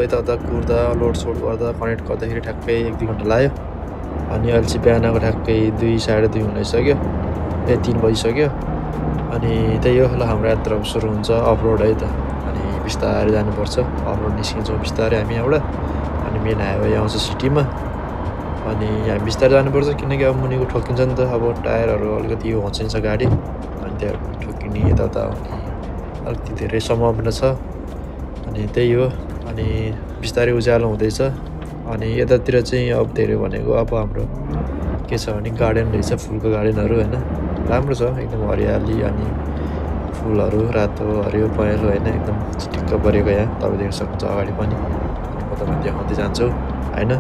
यताउता कुर्दा लोडसोड गर्दा कनेक्ट गर्दाखेरि ठ्याक्कै 1-2 घन्टा लाग्यो। अनि अहिले चाहिँ बिहानको ठ्याक्कै 2 साढे 2 हुन आइसक्यो, 3 बजिसक्यो। अनि त्यही हो, ल हाम्रो यात्रा सुरु हुन्छ अफरोड है त। अनि बिस्तारै जानुपर्छ, अफरोड निस्किन्छौँ बिस्तारै हामी यहाँबाट। अनि मेन हाइवे आउँछ सिटीमा। अनि हामी बिस्तारै जानुपर्छ किनकि अब मुनिको ठोकिन्छ नि त, अब टायरहरू अलिकति यो होचिन्छ गाडी, अनि त्यहाँ ठोकिने यताउता हुने अलिकति धेरै सम्भावना छ। अनि त्यही हो, अनि बिस्तारै उज्यालो हुँदैछ। अनि यतातिर चाहिँ अब धेरै भनेको अब हाम्रो के छ भने गार्डन रहेछ, फुलको गार्डनहरू होइन, राम्रो छ एकदम हरियाली। अनि फुलहरू रातो हरियो पहेँलो होइन, एकदम चिटिक्क परेको यहाँ तपाईँ देख्न सक्नुहुन्छ अगाडि पनि। अनि म तपाईँलाई देखाउँदै जान्छु होइन।